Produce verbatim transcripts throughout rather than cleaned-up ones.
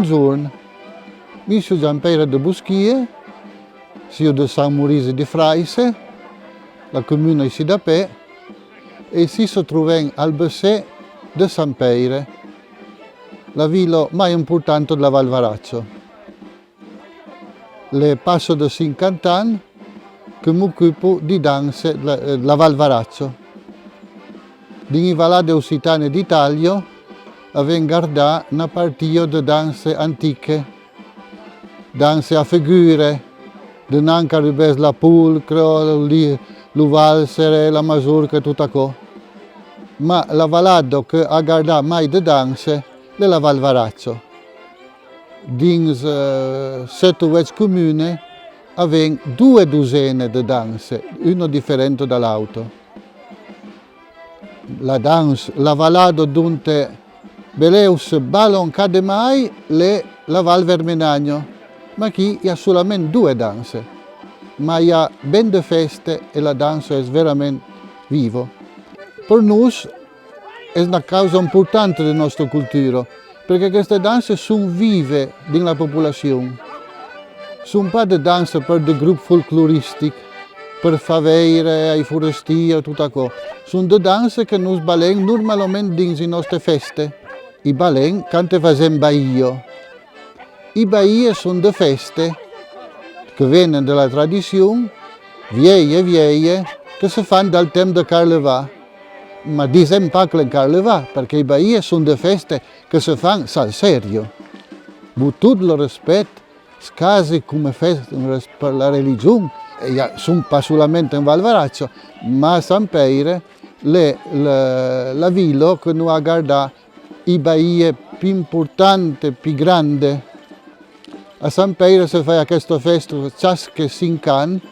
Jorn. Mi siáu Jean-Pèire de Bosquié, siáu de Sant Maurici de Fraisse, la comuna aicí dab pè, e aicí se trobem al bessèr de Sant Pèire, la vila mai importanta de la Val Varacho. Lè passa de cinquanta ans que m'ocupo di danse de la, de la Val Varacho. Dins i valade occitane d'Itàlia, avèm gardat una partia de danse antiche, danse a figure, de nan qu'arribès la polca, li, lo valzer, la masorca, tot aquò. Ma la valada que a gardat mai de danse, l'è la Val Varacho. Dins, eh, sèt o uèch comunes, avèm doas dosenas de danse, una diferenta de l'auta. La dans-, la valada donte belèu se balan cada mai, l'è la Val Vermenanha, ma aquí i a solament doas danse, ma i a ben de fèste e la dansa es verament viva. Per nos, es una causa importanta de nòstra cultura, perque aquestas danças son vivas dins la populacion. Son pas de danças per de grops folcloristics, per far veire ai forestiers, tot aquò. Son de danças que nos balem normalament dins i nòstre fèste. I balem quand fasem bailha. I bailhas son de fèste que venen de la tradicion vielha, vielha, que se fan dal temps de Carlevat. Ma disem pas que l'è Carlevat, perque i bailhas son de fèste que se fan sal sèrio. Amb tot lo respèct, es quasi coma fèste per la religion, e i a, son pas solament en Val Varacho, ma a Sant Pèire, l'è la, la vila que nos a gardat i bailhas pus importantas, pus grandas. A Sant Pèire se fai aquesta fèsta chasque cinc ans,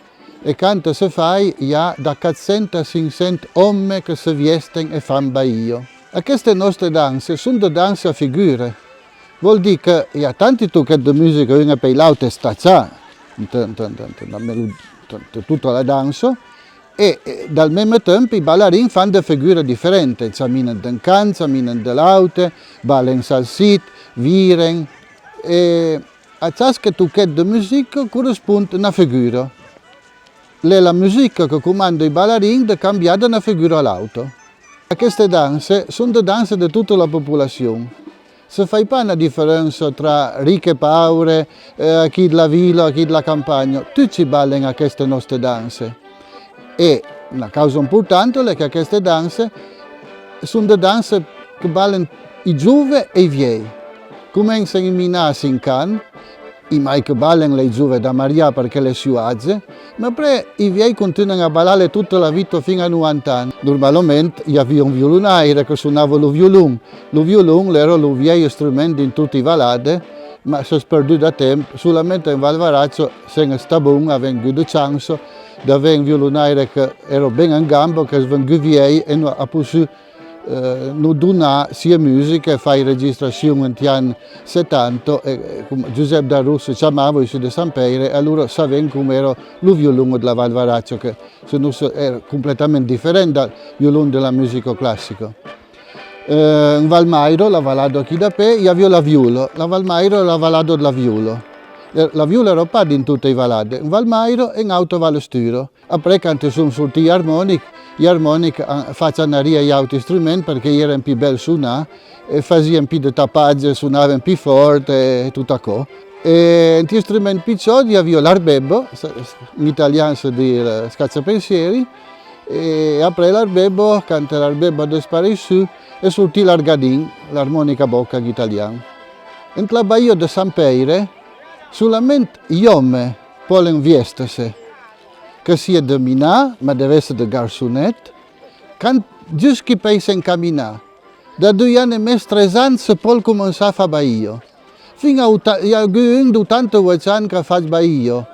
e quand se fai, i a da quatre cents a cinc cents òmes que se viesten e fan bailha. Aquestas nòstras danças son de danças a figure. Vòl dire que i a tanti toquets de musica, un apèi l'aute, es tachat, ente, ente, ente, ente la melo-, ente tota la dança, e, e dal meme temps, i balarins fan de figuras diferentas, chaminan d'un cant, chaminan de l'aute, balen salsit, viren, e a chasque toquet de musica correspond una figura. L'è la musica que comanda i balarins de cambiar d'una figura a l'auta. Aquestas danças son de danças de tota la populacion. Se fai pas una diferença tra ric e paure, eh, aquí de la vila, aquí de la campanha. Tuti balen aquestas nòstras danças. E una causa importanta l'è que aquestas danças son de danças que balen i joves e i vielhs. Comencen i minàs a cinc ans, i mai que balen lei joves da mariar perque l'è sieu atge, ma après i vielhs contunhan a balar-le tota la vita fin a novanta ans. Normalament i aviá un violonaire que sonava lo violon. Lo violon l'era lo vielh instrument dins toti i valadas, ma s'es perdut da temps. Solament en Val Varacho, sent estat bon, avèm agut de chança d'aver un violonaire que era ben en gamba, qu'es vengut vielh e nos a possut, eh, nos donar sia musica e fai registracion enti an setanta, e, e, com Josep Darrus se chamava, aicí de Sant Pèire, e alora sabèm com era lo violon de la Val Varacho, que se nos era completament diferent dal violon de la musica classica. Eh, en Val Maira, la valada aquí dapè, i aviá la viola. La Val Maira, la valada de la viola. Eh, la viola era pas dins totas i valadas. En Val Maira, en Auta Val Estura. Après, quand son sortits i armonics, i armonics an fach anar a i autes instruments perque i èran pus bèls sonar, e fasián pus de tapatge, sonavan pus fòrt e tot aquò. E enti instruments pichòts i aviá l'arbebba, se, en italian se ditz, eh, scacciapensieri, e après l'arbebba, quand l'arbebba a despareissut, es sortit l'argadin, l'armonica a boca en italian. Ent la baia de Sant Pèire, solament i òmes pòlen vièster-se, que siá de minar, ma deu èsser de garçonet, quand, just qui pèi s'encaminar. Da doi ans e mes, tres ans, se pòl començar a far baia. Fin a ota-, i a agut un d'otanta-uèch ans qu'a fach baia,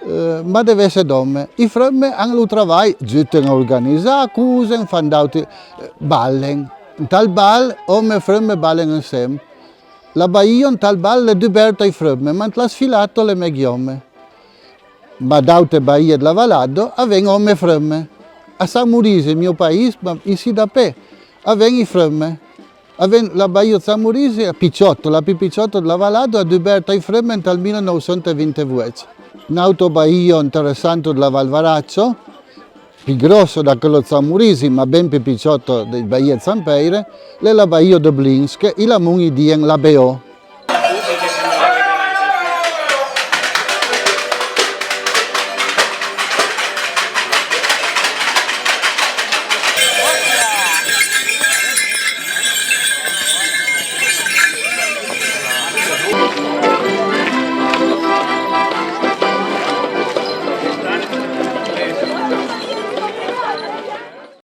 eh, ma deu èsser d'òmes. I fremes an lo travalh, justen a organizar, cosen, fan d'auti, eh, balen. Ent al bal, òmes e fremes balen ensem. La baia ent al bal l'è dubèrta ai fremes, ma ent la sfilata l'è mei òmes. Ma d'autes baias de la valada avèm òmes e fremes. A Sant Maurici, mieu país, ma aicí dapè, avèm i fremes. Avèm la baia Zamorisi, pichòta, la pus pichòta de la valada, dubèrta ai frements al mila nòu cents e vint-e-vuech. N'auta baia interessanta de la Val Varacho, pus gròssa d'aquela Zamorisi, ma ben pus pichòta de baia Sant Pèire, l'es la baia de Blinsk, e la mond i dien la Beò.